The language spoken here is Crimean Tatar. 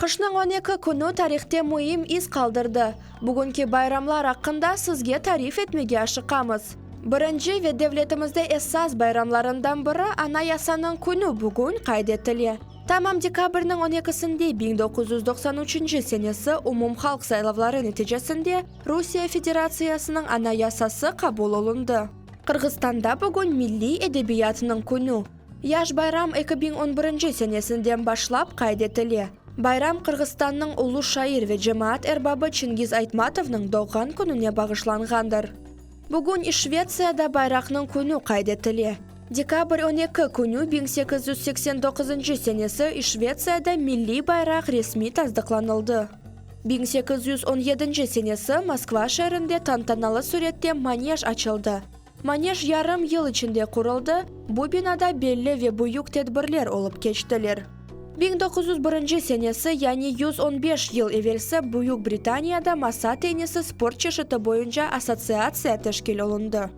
Qışnıñ on eki künü tarihte müim iz qaldırdı. Bugünki bayramlar aqqında sizge tarif etmege aşıqamız. Birinci ve devletimizde esas bayramlarından biri Anayasanıñ künü bugün qayd etile. Tamam dekabrniñ on ekisinde 1993 senesi umumhalq saylavları neticesinde Rusiye Federatsiyasınıñ Anayasası qabul olundı. Qırğızstanda bugün milliy edebiyatnıñ künü. Yaş bayram 2011 senesinden başlap qayd etile. Bayram Qırğızstannıñ ulu şair ve cemaat erbabı Çingiz Aytmatovnıñ doğğan kününe bağışlanğandır. Bugün Şvetsiyada bayraqnıñ künü qayd etile. Dekabr 12 künü 1889 senesi Şvetsiyada milliy bayraq resmiy tasdıqlanıldı. 1817 senesi Moskva şeerinde tantanalı sürette manej açıldı. Manej yarım yıl içinde quruldı, bu binada belli ve büyük tedbirler olıp keçtiler. 1901 senesi, yani 115 yıl evelsi Büyük Britaniyada masa tennisi sport çeşiti boyunca assotsiatsiya teşkil olundı.